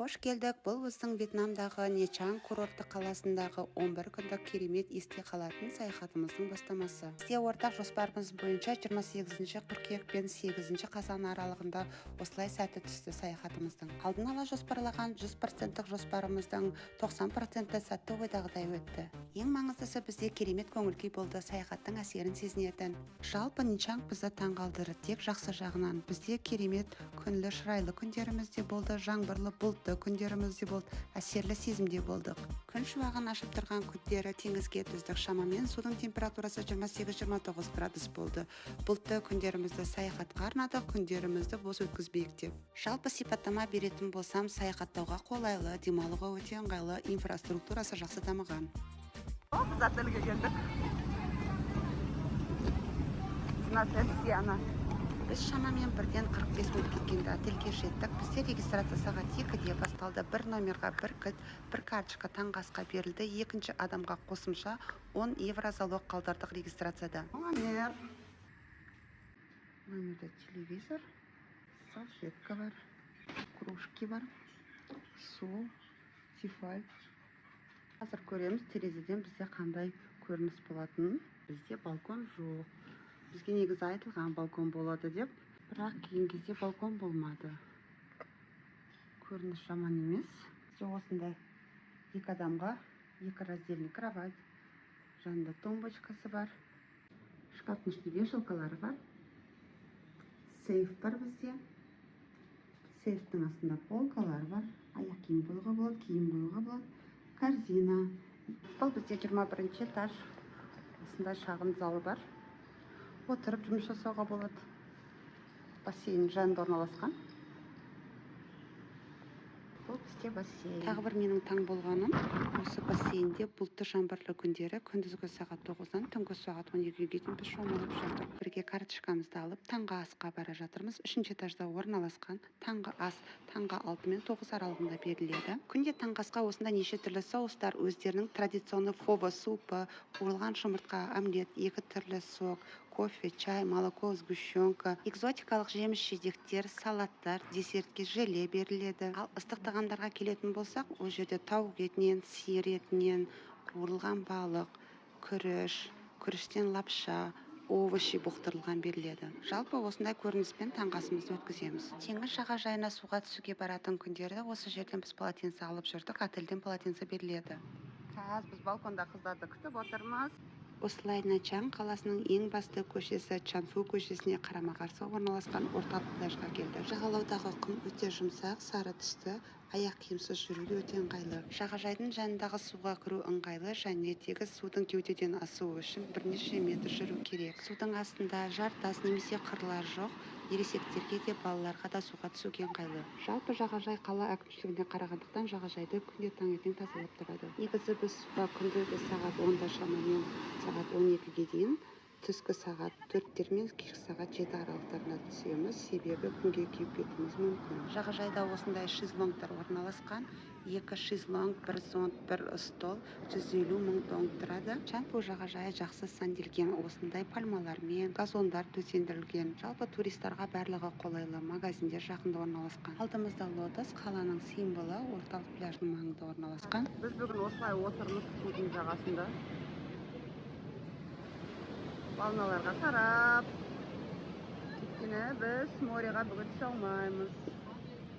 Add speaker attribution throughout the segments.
Speaker 1: Қош келдік. Бұл біздің Вьетнамдағы Нячанг курорттық қаласындағы 11 күндік керемет есте қалатын саяхатымыздың бастамасы. Бізде ортақ жоспарымыз бойынша 28 қыркүйек пен 8 қазан аралығында осылай сәті түсті саяхатымыздың. Алдын ала жоспарлаған 100%-тік жоспарымыздың 90% сәтті, ойдағыдай өтті. Ең маңыздысы, бізде керемет көңіл күй болды, саяхаттың әсерін сезінетін. Жалпы, Нячанг бізді таңғалдырды тек жақсы жағынан. Бізде керемет күнлі, шырайлы күндеріміз де болды, жаңбырлы, бұлтты күндеріміз де болды, әсерлі сезімде болдық. Күн шуағын ашып тұрған күндері теңізге түстік. Шамамен судың температурасы 28-29 градус болды. Бұлтты күндерімізді саяхатқа арнадық, күндерімізді бос өткізбейік деп. Жалпы, сипаттама беретін болсам, саяхаттауға қолайлы, демалуға өте ыңғайлы, инфраструктурасы жақсы дамыған.
Speaker 2: Біз отельге келдік. Біздің отель Сиана.
Speaker 1: Біз шамамен 1-ден 45 минут кеткенде отельге жеттік. Бізде регистрация сағат 2-де басталды. Бір номерға бір кілт, бір карточка таңғы асқа берілді. Екінші адамға қосымша 10 евро залог қалдырдық регистрацияда.
Speaker 2: Номер.
Speaker 1: Номерде телевизор, салфетка бар, кружки бар, су, Тефаль. Қазір көреміз терезеден бізде қандай көрініс болатынын. Бізде балкон жоқ. Бізге негізі айтылған балкон болады деп, бірақ келген кезде балкон болмады. Көрініс жаман емес. Бізде осындай екі адамға екі раздельный кровать, жанында тумбочкасы бар, шкафтың ішінде вешалкалары бар, сейф бар. Бізде сейфтің астында полкалар бар, аяқ киім қоюға болады, киім қоюға болады, корзина. Бұл бізде 21 этаж. Осындай шағын залы бар, отырып жұмыс жасауға болады. Бассейн жанында орналасқан. Бұл бізде бассейн. Тағы бір менің таң болғаным, осы бассейнде бұлтты, жаңбырлы күндері күндізгі сағат 9-дан түнгі сағат 12-ге дейін біз шомылып жүрдік. Бірге карточкамызды алып, таңғы асқа бара жатырмыз. Үшінші этажда орналасқан. Таңғы ас таңғы 6 мен 9 аралығында беріледі. Күнде таңғы асқа осында неше түрлі соустар, өздерінің традиционный фо супы, қуырылған жұмыртқа, омлет, екі түрлі сок, кофе, чай, молоко, сгущенка, экзотикалық жеміс жидектер, салаттар, десертке желе беріледі. Ал ыстық тағамдарға келетін болсақ, ол жерде тауық етінен, сиыр етінен, қуырылған балық, күріш, күріштен лапша, овощи бұқтырылған беріледі. Жалпы, осындай көрініспен таңғы асымызды өткіземіз. Теңіз жағажайына суға түсуге баратын күндері осы жерден біз полотенце алып жүрдік. Отельден полотенце беріледі.
Speaker 2: Қазір біз балконда қыздарды күтіп отырмыз.
Speaker 1: Осылай Нячанг қаласының ең басты көшесі Чанфу көшесіне қарама қарсы орналасқан орталық пляжға келдік. Жағалаудағы құм өте жұмсақ, сары түсті, аяқ киімсіз жүруге өте ыңғайлы. Жағажайдың жанындағы суға кіру ыңғайлы және тегіс. Судың кеудеден асуы үшін бірнеше метр жүру керек. Судың астында жартас немесе қырлар жоқ. Ересектерге де, балаларға да суға түсуге ыңғайлы. Жалпы, жағажай қала әкімшілігіне қарағандықтан, жағажайды күнде таңертең тазалап тұрады. Негізі, біз суға күндізгі сағат 10-да, шамамен сағат 12-ге дейін, түскі сағат 4-тер мен кешкі сағат 7 аралықтарында түсеміз, себебі күнге күйіп кетуіміз мүмкін. Жағажайда осындай шезлонгтар орналасқан. Екі шезлонг, бір зонт, бір стол 150 000 донг тұрады. Чанпу жағажайы жақсы сәнделген, осындай пальмалармен, газондар төсендірілген. Жалпы, туристарға барлығы қолайлы, магазиндер жақында орналасқан. Алдымызда лотос, қаланың символы, орталық пляждың маңында орналасқан.
Speaker 2: Біз бүгін осылай отырмыз судың жағасында, волналарға қарап, өйткені біз мореға бүгін түсе алмаймыз.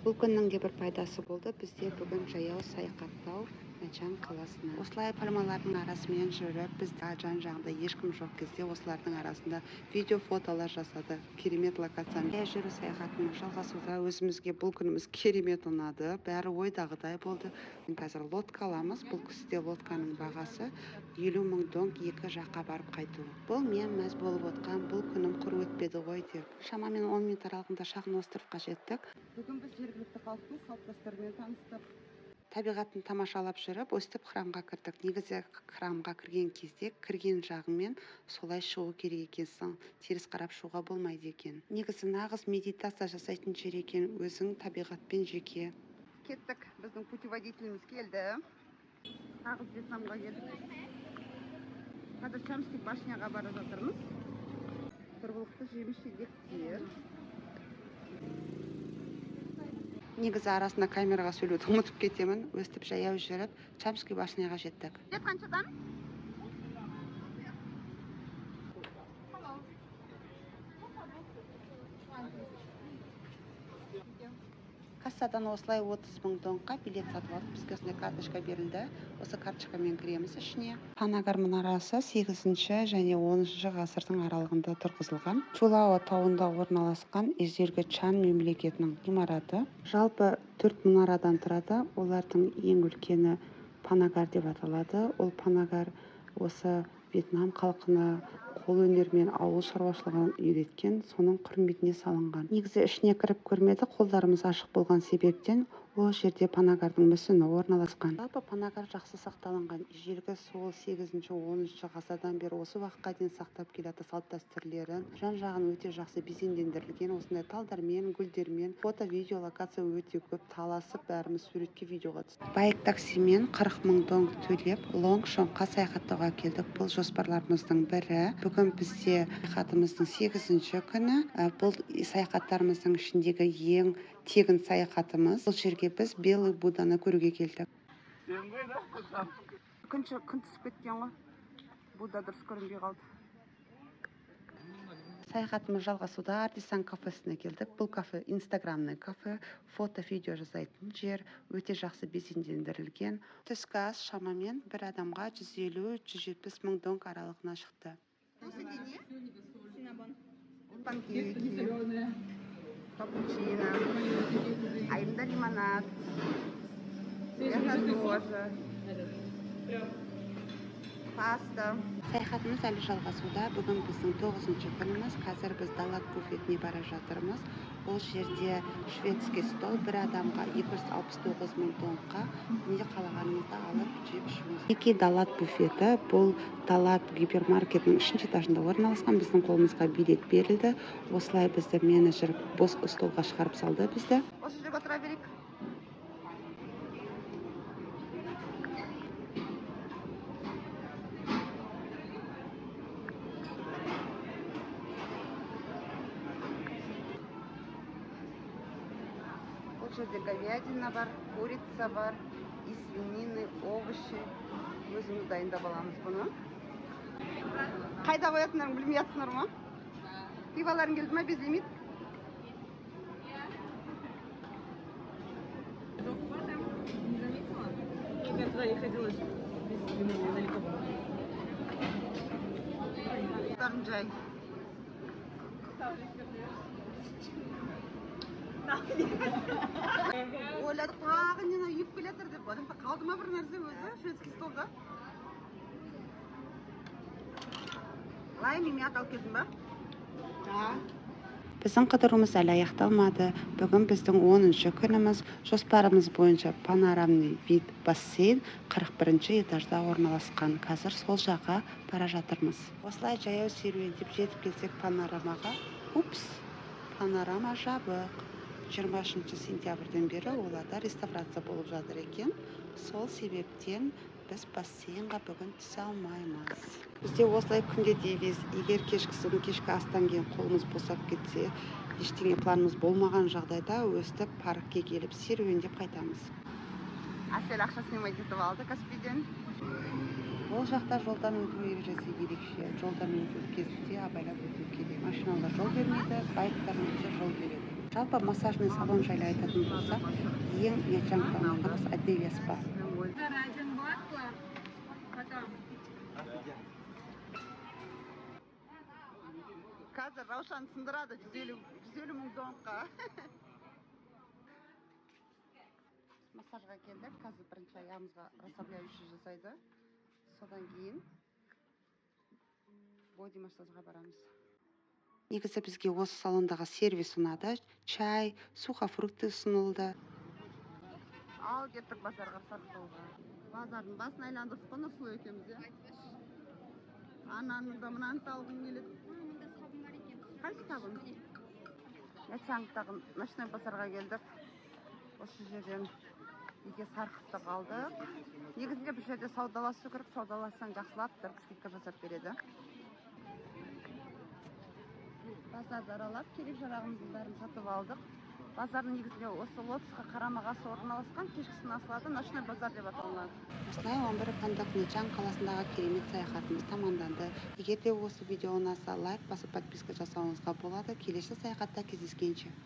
Speaker 1: Бұл күннің де бір пайдасы болды: бізде бүгін жаяу саяхаттау Нячанг қаласына. Осылай пальмалардың арасымен жүріп, біз жан жағында ешкім жоқ кезде осылардың арасында видео, фотолар жасады. Керемет локацияны. Жаяу жүру саяхатымыз жалғасуда. Өзімізге бұл күніміз керемет ұнады, бәрі ойдағыдай болды. Қазір лодка аламыз. Бұл кісіде лодканың бағасы 50 000 донг, екі жаққа барып қайту. Бұл мен мәз болып отқан, бұл күнім құр өтпеді ғой деп. Шамамен 10 минут аралығында шағын островқа жеттік.
Speaker 2: Бүгін біз жергілікті халықтың салт дәстүрімен таныстық.
Speaker 1: Табиғатын тамашалап жүріп, өстіп храмға кірдік. Негізі, храмға кірген кезде кірген жағыңмен солай шығу керек екенсің, теріс қарап шығуға болмайды екен. Негізі, нағыз медитация жасайтын жер екен, өзің табиғатпен жеке.
Speaker 2: Кеттік, біздің путеводителіміз келді. Нағыз Вьетнамға келдік. Қазір Чамский башняға бара жатырмыз. Тұрғылықты жеміс жидектер.
Speaker 1: Негізі арасында камераға сөйлеуді ұмытып кетемін. Өстіп жаяу жүріп Чамский башняға жеттік.
Speaker 2: Билет қаншадан?
Speaker 1: Кассадан осылай 30 мың донгқа билет сатып алдық. Бізге осындай карточка берілді. Осы карточкамен кіреміз ішіне. Панагар мұнарасы 8-ші және 10-шы ғасырдың аралығында тұрғызылған. Чулао тауында орналасқан ежелгі Чан мемлекетінің ғимараты. Жалпы 4 мұнарадан тұрады. Олардың ең үлкені Панагар деп аталады. Ол Панагар осы Вьетнам халқына қолөнер мен ауыл шаруашылығын үйреткен, соның құрметіне салынған. Негізі ішіне кіріп көрмеді, қолдарымыз ашық болған себептен ол жерде Панагардың мүсіні орналасқан. Жалпы Панагар жақсы сақталынған. Ежелгі сол 8-ші, 10-шы ғасырдан бері осы уақытқа дейін сақтап келетін салт дәстүрлерін, жан-жағын өте жақсы безендендірілген. Осындай талдармен, гүлдермен, фото, видео локация өте көп, таласып бәріміз суретке, видеоға түстік. Байк таксимен 40 мың донг төлеп, Лонг Шонға саяхаттауға келдік. Бұл жоспарларымыздың бірі. Бүгін бізде саяхатымыздың 8-ші күні. Бұл саяхаттарымыздың ішіндегі ең тегін саяхатымыз. Бұл жерге біз Белый Будданы көруге келдік.
Speaker 2: Күн түсіп кеткен ғой. Будда дұрыс көрінбей қалды.
Speaker 1: Саяхатымыз жалғасуда. Артисан кафесіне келдік. Бұл кафе инстаграмный кафе, фото, видео жасайтын жер, өте жақсы безендендірілген. Түскі ас шамамен бір адамға 150-170 мың донг аралығына шықты.
Speaker 2: Панкейки, капучино, айымда лимонад, я тоже, паста.
Speaker 1: Саяхатымыз әлі жалғасуда. Бүгін біздің 9-шы күніміз. Қазір біз Далат буфетіне бара жатырмыз. Ол жерде шведский стол бір адамға 269 мың донгқа не қалағанымызды алып жеп ішуіміз. Мінекей Далат буфеті. Бұл Далат гипермаркетінің 3-ші этажында орналасқан. Біздің қолымызға билет берілді. Осылай бізді менеджер бос столға шығарып салды бізді.
Speaker 2: Осы жерге отыра берейік. Бұл жерде говядина бар, курица бар, и свинины, овощи. Өзіміз дайындап аламыз бұны. Қайда қоятындарың білмей жатсыңдар ма? Пиваларың келді ма, безлимит?
Speaker 3: Я туда не ходила, далеко.
Speaker 2: Там жай. Ойладық, тағы нені үйіп келе жатыр деп. Адамда қалды ма бір нәрсе өзі шведский столда? Лайм и мята алып келдің ба?
Speaker 1: Да. Біздің қыдыруымыз әлі аяқталмады. Бүгін біздің 10-шы күніміз. Жоспарымыз бойынша панорамный вид бассейн 41-ші этажда орналасқан. Қазір сол жаққа бара жатырмыз. Осылай жаяу серуендеп жетіп келсек панорамаға. Упс, панорама жабық. 23 сентябрьден бері оларда реставрация болып жатыр екен. Сол себептен біз бассейнға бүгін түсе алмаймыз. Бізде осылай күнде девиз: егер кешкісін кешкі астан кейін қолымыз босап кетсе, ештеңе планымыз болмаған жағдайда өстіп паркке келіп серуендеп қайтамыз.
Speaker 2: Әсел ақша снимать етіп алды Каспийден.
Speaker 1: Ол жақта жолдан өту ережесі ерекше. Жолдан өту кезінде абайлап өту керек. Машиналар жол бермейді, байктардың өзі жол береді. Жалпы массажный салон жайлы айтатын болсақ, ең Нячангта ұнағанымыз Аделия спа.
Speaker 2: Қазір Раушан сындырады 150 мың донгқа. Массажға келдік. Қазір бірінші аяғымызға расслабляющий жасайды. Содан кейін боди массажға барамыз.
Speaker 1: Негізі бізге осы салондағы сервис ұнады. Чай, сухофрукты ұсынылды.
Speaker 2: Ал кеттік базарға сатылуға. Базардың басын айландырдық қой Нұрсұлу екеуміз, иә? Ананы да мынаны да алғым келеді. Қайсы сабын? Нячангтағы ночной базарға келдік. Осы жерден неге сарқытты алдық. Негізінде бұл жерде саудаласу керек, саудалассаң жақсылап тұрып скидка жасап береді. Базарды аралап, керек жарағымыздың бәрін сатып алдық. Базар негізінде осы Лотосқа қарама қарсы орналасқан, кешкісін ашылады, ночной базар деп аталынады.
Speaker 1: Осылай 11 күндік Нячанг қаласындағы керемет саяхатымыз тамамданды. Егер де осы видео ұнаса, лайк басып, подписка жасауыңызға болады. Келесі саяхатта кездескенше!